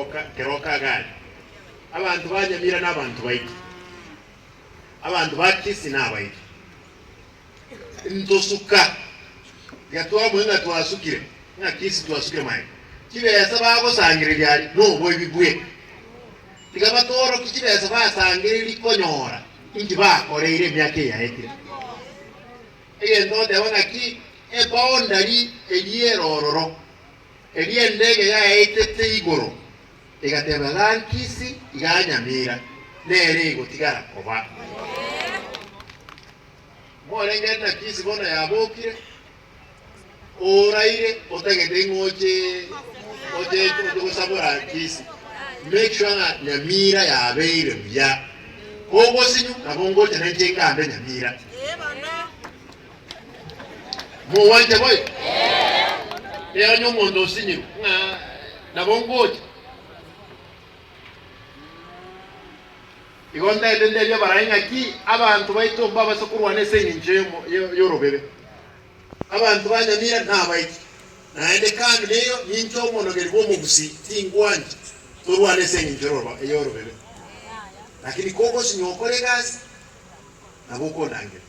Keroka, Keroka iga aria. Abanto ba Nyamira nabanto baito. Abanto ba Kisii nabaito. Ntosuka, tiga twamoe ng'a twasukire, ng'a Kisii twasukire maega. Chibesa bagosangereria aria noboibi bweka. Tiga batorokie chibesa basangereiri konyora inki bakoreire emiaka eye yaetire. Egento ogoteba ng'aki eboundary eria ere ororo, eria endege yaetete igoro egateba iga Kisii iga Nyamira nere egotigara koba. Morengere na Kisii bono yabokire, oraire otagete ng'a oche oche oche gosabora Kisii. Make sure ng'a Nyamira yabeire buya. Kogosinyu nabo ngocha nainche ngambe Nyamira. Mogwancha boigo? Ee onye omonto osinyirwe ng'a nabo ngocha. Igo ntaete ntebie abarai ng'aki abanto baito mbabase korwana ase engencho y'orobebe. Abanto ba Nyamira nabaito, naende kando neyio ninche omonogeri bw'omogusii, tingwancha torwane ase engencho y'orobebe. Lakini kogosinywa gokora egasi, nabo okondangera.